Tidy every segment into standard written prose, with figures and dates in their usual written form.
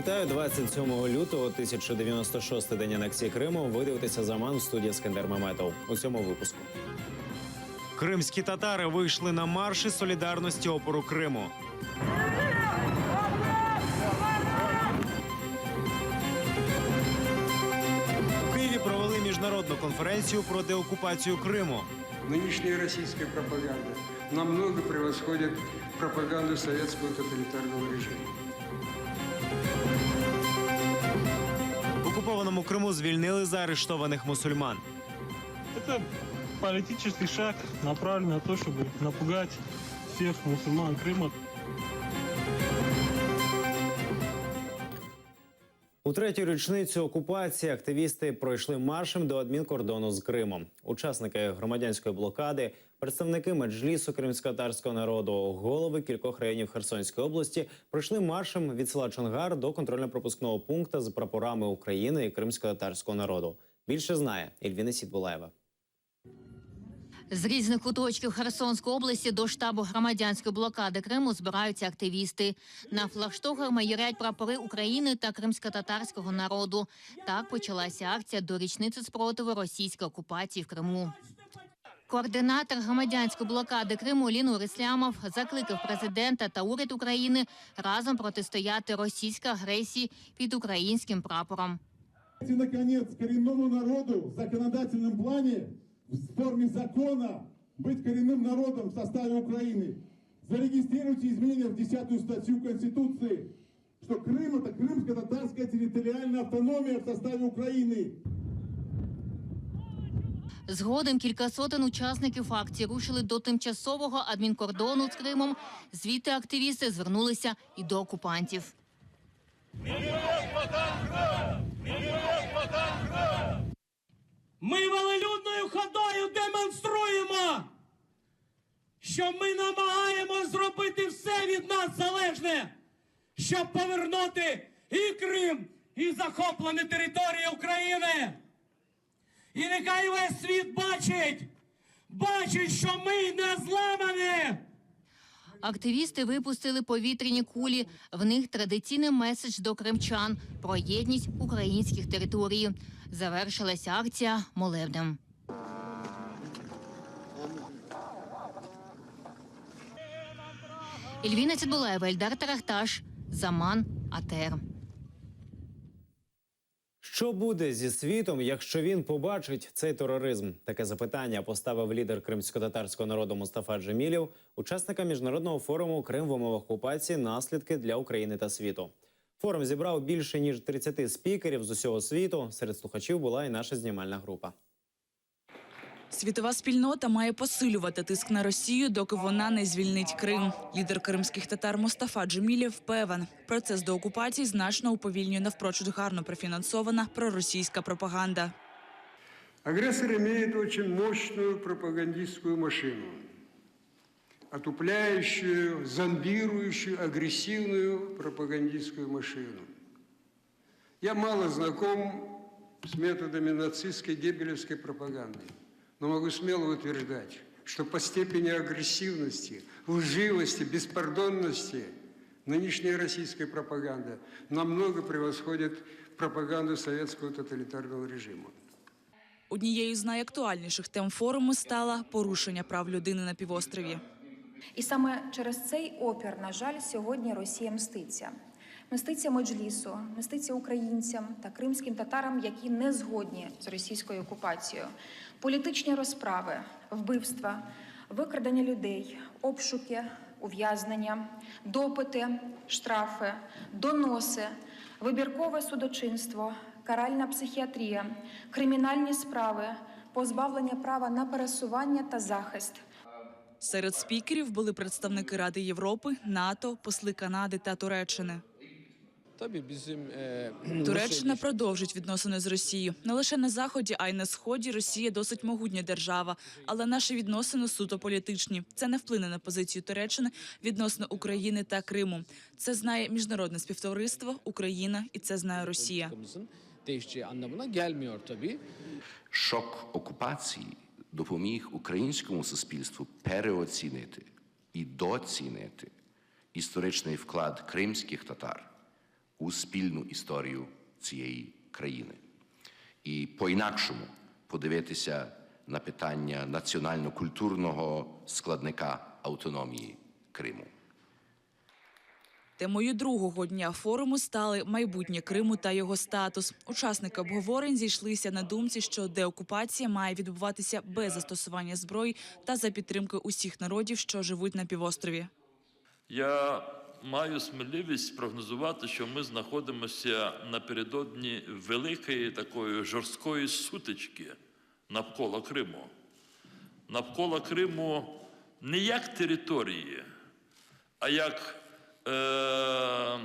Вітаю 27 лютого 1096 день анексії Криму. Ви дивитеся Заман в студії Скандер Меметов. У цьому випуску. Кримські татари вийшли на марші солідарності опору Криму. У Києві провели міжнародну конференцію про деокупацію Криму. Нынешняя российская пропаганда намного превосходит пропаганду советского тоталитарного режима. В окупованому Криму звільнили заарештованих мусульман. Это политический шаг, направленный на то, чтобы напугать всех мусульман Крыма. У третю річницю окупації активісти пройшли маршем до адмінкордону з Кримом. Учасники громадянської блокади, представники меджлісу кримськотатарського народу, голови кількох районів Херсонської області пройшли маршем від села Чонгар до контрольно-пропускного пункту з прапорами України і кримськотатарського народу. Більше знає Ільвіна Сідбулаєва. З різних куточків Херсонської області до штабу громадянської блокади Криму збираються активісти. На флагштоках майорять прапори України та кримськотатарського народу. Так почалася акція до річниці спротиву російської окупації в Криму. Координатор громадянської блокади Криму Лінур Іслямов закликав президента та уряд України разом протистояти російській агресії під українським прапором. Дайте, наконец, коренному народу в законодательном плане, в форме закона, быть коренным народом в составе Украины. Зарегистрируйте изменения в 10 статью Конституции, что Крым – это крымско-татарская территориальная автономия в составе Украины. Згодом кілька сотень учасників акції рушили до тимчасового адмінкордону з Кримом. Звідти активісти звернулися і до окупантів. Ми велелюдною ходою демонструємо, що ми намагаємось зробити все від нас залежне, щоб повернути і Крим, і захоплені території України. І нехай весь світ бачить, бачить, що ми не зламані. Активісти випустили повітряні кулі. В них традиційний меседж до кримчан про єдність українських територій. Завершилася акція молебнем. Ільвіна Цидбулаєва, Ельдар Тарахташ, Заман, АТР. Що буде зі світом, якщо він побачить цей тероризм? Таке запитання поставив лідер кримськотатарського народу Мустафа Джемілєв, учасника міжнародного форуму Крим в умовах окупації. Наслідки для України та світу. Форум зібрав більше ніж 30 спікерів з усього світу. Серед слухачів була і наша знімальна група. Світова спільнота має посилювати тиск на Росію, доки вона не звільнить Крим. Лідер кримських татар Мустафа Джемілєв певен, процес деокупації значно уповільнює навпрочуд гарно профінансована проросійська пропаганда. Агрессор имеет очень мощную пропагандистскую машину, отупляющую, зомбирующую, агрессивную пропагандистскую машину. Я мало знаком с методами нацистской геббелевской пропаганды, но могу смело утверждать, что по степени агрессивности, лживости, беспардонности нынешняя российская пропаганда намного превосходит пропаганду советского тоталитарного режима. Однією з найактуальніших тем форуму стала порушення прав людини на півострові. І саме через цей опір, на жаль, сьогодні Росія мститься. Мститься Меджлісу, мститься українцям та кримським татарам, які не згодні з російською окупацією. Політичні розправи, вбивства, викрадення людей, обшуки, ув'язнення, допити, штрафи, доноси, вибіркове судочинство, каральна психіатрія, кримінальні справи, позбавлення права на пересування та захист. Серед спікерів були представники Ради Європи, НАТО, посли Канади та Туреччини. Tabii bizim e, Туреччина продовжить відносини з Росією. Не лише на заході, а й на сході Росія досить могутня держава. Але наші відносини суто політичні. Це не вплине на позицію Туреччини відносно України та Криму. Це знає міжнародне співтовариство, Україна і це знає Росія. politikamızın değişeceği anlamına gelmiyor tabii. Шок окупації допоміг українському суспільству переоцінити і доцінити історичний вклад кримських татар. У спільну історію цієї країни і по-інакшому подивитися на питання національно-культурного складника автономії Криму. Темою другого дня форуму стали майбутнє Криму та його статус. Учасники обговорень зійшлися на думці, що деокупація має відбуватися без застосування зброї та за підтримки усіх народів, що живуть на півострові. Я маю сміливість прогнозувати, що ми знаходимося напередодні великої такої жорсткої сутички навколо Криму. Навколо Криму не як території, а як е,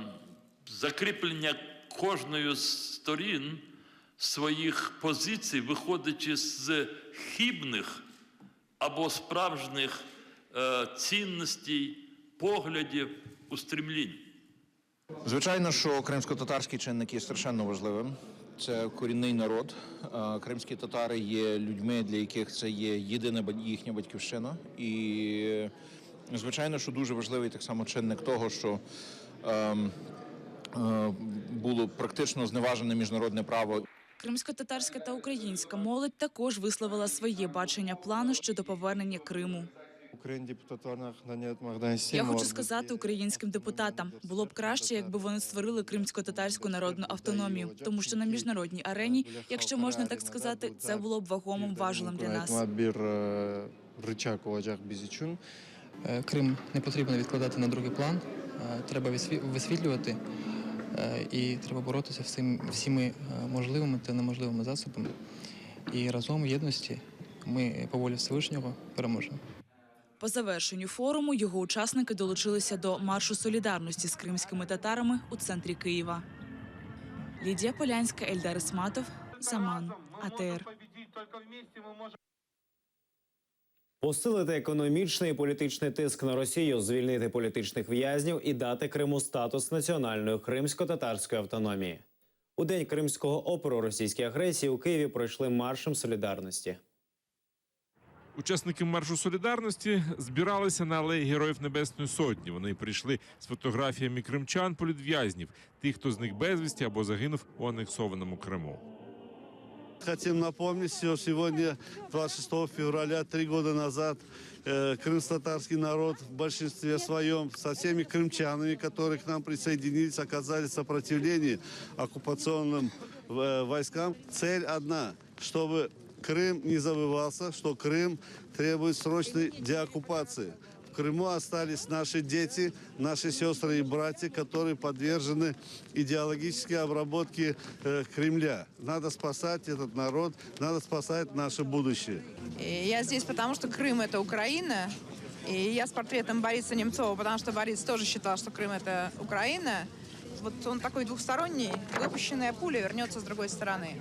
закріплення кожної з сторін своїх позицій, виходячи з хибних або справжніх е, цінностей, поглядів, устремлінь. Звичайно, що кримсько-татарський чинник є страшенно важливим. Це корінний народ. Е, Кримські татари є людьми, для яких це є єдина ба- їхня батьківщина. І звичайно, що дуже важливий так само чинник того, що ем, е, було практично зневажене міжнародне право. Кримсько-татарська та українська молодь також висловила своє бачення плану щодо повернення Криму. Ukrayna deputatlarına aktlarını Я хочу сказати українським депутатам, було б краще, якби вони створили кримсько-татарську народну автономію, тому що на міжнародній арені, якщо можна так сказати, це було б вагомим важелем для нас. Bir e, рычаг olacak biz için. Е, Крим не потрібно відкладати на другий план, е, треба висві- висвітлювати е, і треба боротися всім, всіми е, можливими та неможливими засобами. І разом в єдності ми по волі Всевишнього переможемо. По завершенню форуму його учасники долучилися до маршу солідарності з кримськими татарами у центрі Києва. Лідія Полянська, Ельдар Ісматов, Заман, АТР. Посилити економічний і політичний тиск на Росію, звільнити політичних в'язнів і дати Криму статус національної кримсько-татарської автономії. У день кримського опору російській агресії у Києві пройшли маршем солідарності. Учасники маршу солідарності збиралися на алеї Героїв Небесної Сотні. Вони прийшли з фотографіями кримчан політв'язнів, тих, хто зник безвісті або загинув у анексованому Криму. Хотим напомнить, что сегодня, 26 февраля, три года назад, э, крымско-татарский народ в большинстве своем со всеми крымчанами, которые к нам присоединились, оказали сопротивление оккупационным э, войскам. Цель одна, чтобы Крым не забывался, что Крым требует срочной деоккупации. В Крыму остались наши дети, наши сестры и братья, которые подвержены идеологической обработке э, Кремля. Надо спасать этот народ, надо спасать наше будущее. И я здесь потому, что Крым – это Украина. И я с портретом Бориса Немцова, потому что Борис тоже считал, что Крым – это Украина. Вот он такой двухсторонний. Выпущенная пуля вернется с другой стороны.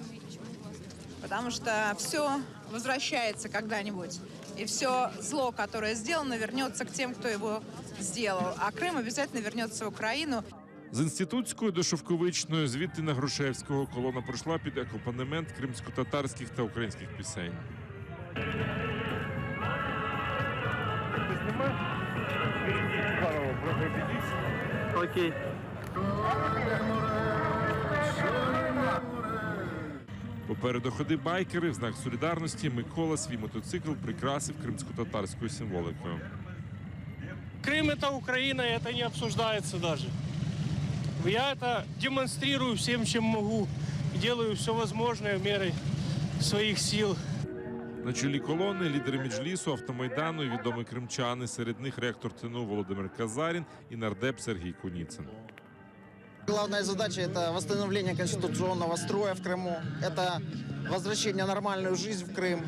Потому что все возвращается когда-нибудь. И все зло, которое сделано, вернется к тем, кто его сделал. А Крым обязательно вернется в Украину. З Інститутської до Шовковичної, звідти на Грушевського колона пройшла під акомпанемент кримсько-татарських та українських пісень. Окей. Попереду ходи байкери в знак солідарності Микола свій мотоцикл прикрасив кримсько-татарською символикою. Крым это Украина, и это не обсуждается даже. Я это демонстрирую всем, чем могу. Делаю все возможное в мере своих сил. На чолі колони лідери Меджлісу, Автомайдану і відомі кримчани. Серед них ректор ТНУ Володимир Казарін і нардеп Сергій Куніцин. Главная задача – это восстановление конституционного строя в Крыму, это возвращение в нормальную жизнь в Крым.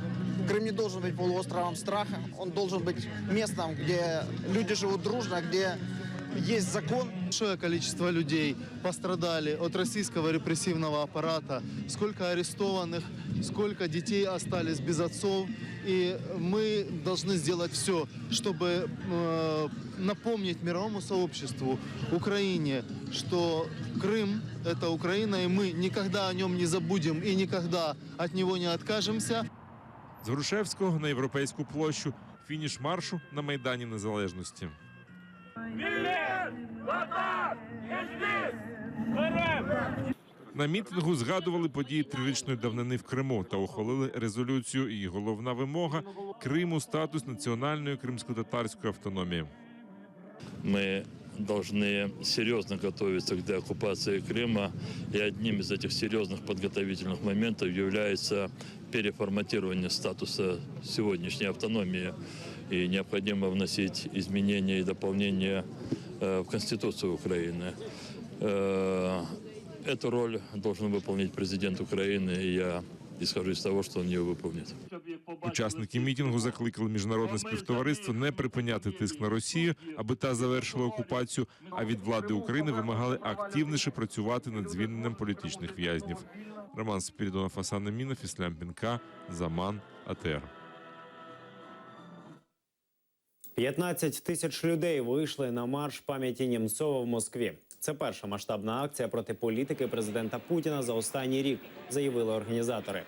Крым не должен быть полуостровом страха, он должен быть местом, где люди живут дружно, где есть закон. Большое количество людей пострадали от российского репрессивного аппарата. Сколько арестованных, сколько детей остались без отцов. И мы должны сделать все, чтобы э, напомнить мировому сообществу, Украине, что Крым – это Украина, и мы никогда о нем не забудем и никогда от него не откажемся. З Грушевського на Європейську площу. Фініш маршу на Майдані Незалежності. Millet, vatan, meclis! Qırım! На мітингу згадували події трирічної давнини в Криму та ухвалили резолюцію. Її головна вимога Криму статус національної кримськотатарської автономії. Мы должны серьезно готовиться к деоккупации Крыма. И одним из этих серьезных подготовительных моментов является переформатирование статуса сегодняшней автономии. И необходимо вносить изменения и дополнения э, в Конституцию Украины. Э, Эту роль должен выполнить президент Украины, и я исхожу из того, что он ее выполнит. Учасники мітингу закликали міжнародне співтовариство не припиняти тиск на Росію, аби та завершила окупацію. А від влади України вимагали активніше працювати над звільненням політичних в'язнів. Роман Спірідонов, Асан Емінов, Іслям Пінка, Заман, АТР. 15 тисяч людей вийшли на марш пам'яті Нємцова в Москві. Це перша масштабна акція проти політики президента Путіна за останній рік, заявили організатори.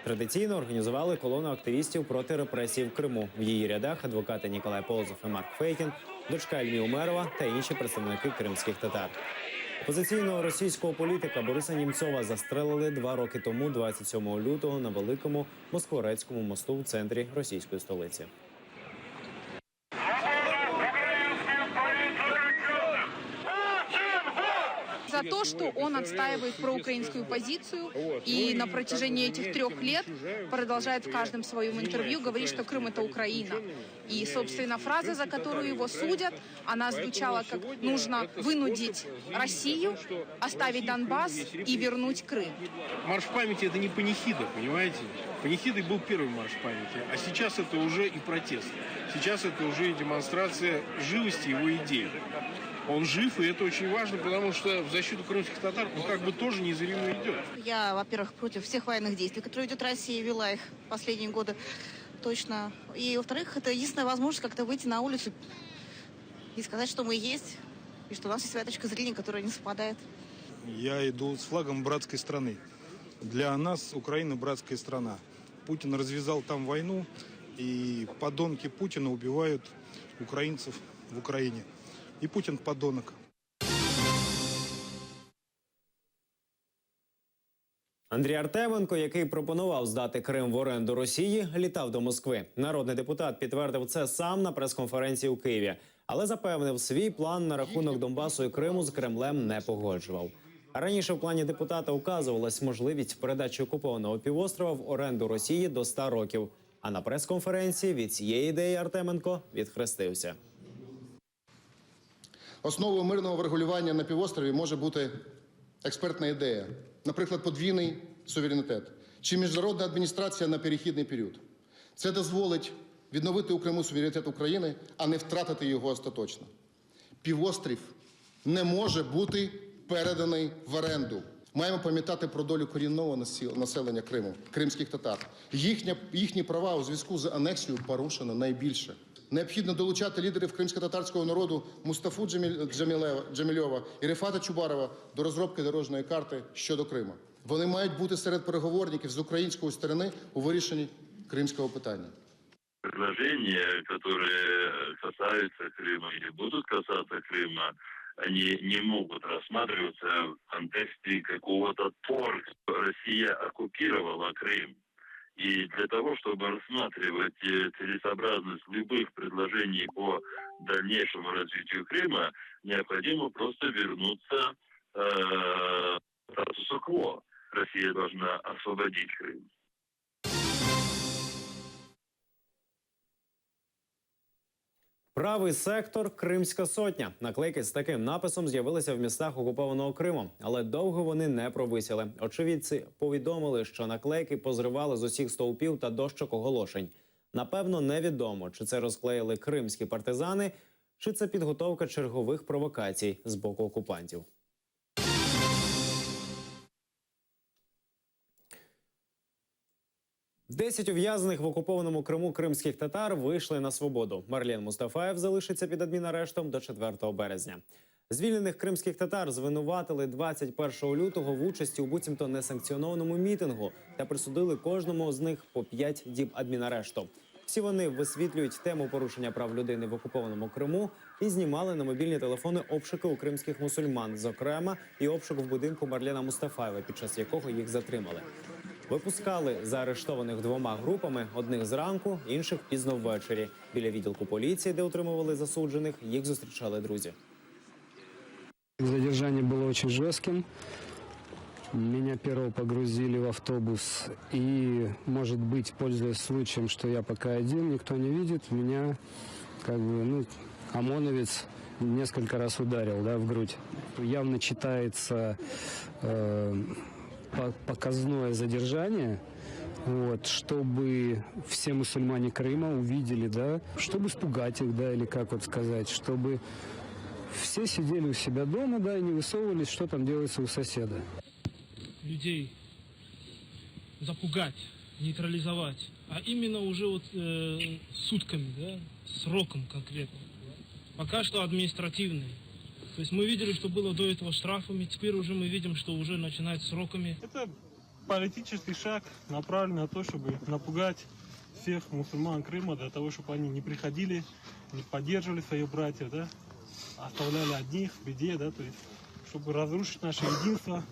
Традиційно організували колону активістів проти репресій в Криму. В її рядах адвокати Ніколай Полозов і Марк Фейгін, дочка Ільмі Умерова та інші представники кримських татар. Опозиційного російського політика Бориса Німцова застрелили два роки тому, 27 лютого, на великому Москворецькому мосту в центрі російської столиці. За то, что он отстаивает проукраинскую позицию и на протяжении этих трех лет продолжает в каждом своем интервью говорить, что Крым – это Украина. И, собственно, фраза, за которую его судят, она звучала как «нужно вынудить Россию, оставить Донбасс и вернуть Крым». Марш памяти это не панихида, понимаете? Панихидой был первый марш памяти, а сейчас это уже и протест. Сейчас это уже и демонстрация живости его идеи. Он жив, и это очень важно, потому что в защиту крымских татар он как бы тоже незримо идет. Я, во-первых, против всех военных действий, которые ведет Россия, вела их последние годы точно. И, во-вторых, это единственная возможность как-то выйти на улицу и сказать, что мы есть, и что у нас есть своя точка зрения, которая не совпадает. Я иду с флагом братской страны. Для нас Украина братская страна. Путин развязал там войну, и подонки Путина убивают украинцев в Украине. И Путин подонок. Андрій Артеменко, який пропонував здати Крим в оренду Росії, літав до Москви. Народний депутат підтвердив це сам на прес-конференції у Києві, але запевнив, свій план на рахунок Донбасу і Криму з Кремлем не погоджував. Раніше в плані депутата указувалась можливість передачі окупованого півострова в оренду Росії до 100 років. А на прес-конференції від цієї ідеї Артеменко відхрестився. Основою мирного врегулювання на півострові може бути експертна ідея, наприклад, подвійний суверенітет чи міжнародна адміністрація на перехідний період. Це дозволить відновити у Криму суверенітет України, а не втратити його остаточно. Півострів не може бути переданий в оренду. Маємо пам'ятати про долю корінного населення Криму, кримських татар. Їхня, їхні права у зв'язку з анексією порушено найбільше. Необхідно долучати лідерів кримськотатарського народу Мустафу Джеміль- Джемілева- Джемільова і Рефата Чубарова до розробки дорожньої карти щодо Криму. Вони мають бути серед переговорників з української сторони у вирішенні кримського питання. Предложения, которые касаются Крыма или будут касаться Крыма, они не могут рассматриваться в контексте какого-то торга. Россия оккупировала Крым. И для того, чтобы рассматривать э, целесообразность любых предложений по дальнейшему развитию Крыма, необходимо просто вернуться э, к статусу кво. Россия должна освободить Крым. Правий сектор Кримська сотня. Наклейки з таким написом з'явилися в містах окупованого Криму, але довго вони не провисіли. Очевидці повідомили, що наклейки позривали з усіх стовпів та дощок оголошень. Напевно, невідомо, чи це розклеїли кримські партизани, чи це підготовка чергових провокацій з боку окупантів. Десять ув'язнених в окупованому Криму кримських татар вийшли на свободу. Марлен Мустафаєв залишиться під адмінарештом до 4 березня. Звільнених кримських татар звинуватили 21 лютого в участі у буцімто несанкціонованому мітингу та присудили кожному з них по 5 діб адмінарешту. Всі вони висвітлюють тему порушення прав людини в окупованому Криму і знімали на мобільні телефони обшуки у кримських мусульман, зокрема і обшук в будинку Марлена Мустафаєва, під час якого їх затримали. Випускали заарештованих двома групами: одних зранку, інших пізно ввечері. Біля відділку поліції, де утримували засуджених, їх зустрічали друзі. Задержание было очень жестким. Меня первого погрузили в автобус и, может быть, пользуясь случаем, что я пока один, никто не видит, меня как бы, ну, ОМОНовец несколько раз ударил, да, в грудь. Явно читается э, по- показное задержание, вот, чтобы все мусульмане Крыма увидели, да, чтобы испугать их, да, или как вот сказать, чтобы все сидели у себя дома, да, и не высовывались, что там делается у соседа. Людей запугать, нейтрализовать, а именно уже вот э, сутками, да, сроком конкретно. Пока что административный. То есть мы видели, что было до этого штрафами, теперь уже мы видим, что уже начинают сроками. Это политический шаг, направленный на то, чтобы напугать всех мусульман Крыма, для того, чтобы они не приходили, не поддерживали своих братьев, да, оставляли одних в беде, да, то есть, чтобы разрушить наше единство.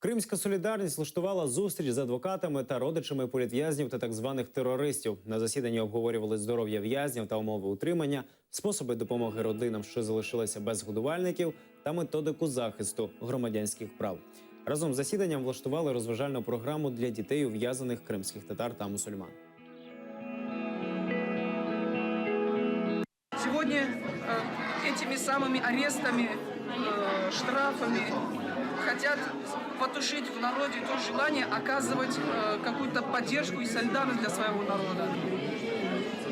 Кримська солідарність влаштувала зустріч з адвокатами та родичами політв'язнів та так званих терористів. На засіданні обговорювали здоров'я в'язнів та умови утримання, способи допомоги родинам, що залишилися без годувальників, та методику захисту громадянських прав. Разом з засіданням влаштували розважальну програму для дітей ув'язнених кримських татар та мусульман. Сегодня э, этими самыми арестами, э, штрафами хотят потушить в народе то желание оказывать э, какую-то поддержку и солидарность для своего народа.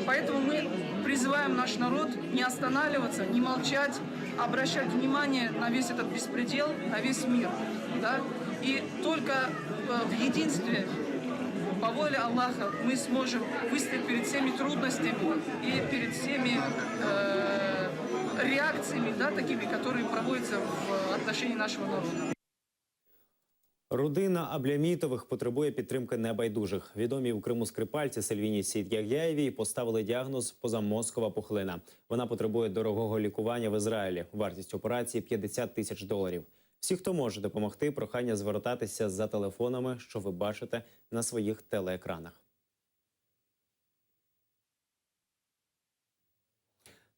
Поэтому мы призываем наш народ не останавливаться, не молчать, обращать внимание на весь этот беспредел, на весь мир. Да? И только э, в единстве по воле Аллаха мы сможем выстоять перед всеми трудностями и перед всеми э, реакциями, да, такими, которые проводятся в отношении нашего народа. Родина Аблямітових потребує підтримки небайдужих. Відомій у Криму скрипальці Сельвіні Сіт'ягяєвій поставили діагноз позамозкова пухлина. Вона потребує дорогого лікування в Ізраїлі. Вартість операції 50 тисяч доларів. Всі, хто може допомогти, прохання звертатися за телефонами, що ви бачите на своїх телеекранах.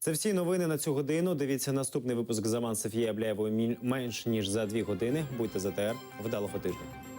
Це всі новини на цю годину. Дивіться наступний випуск Заман Софії Абляєвої менш ніж за дві години. Будьте з АТР. Вдалого тижня.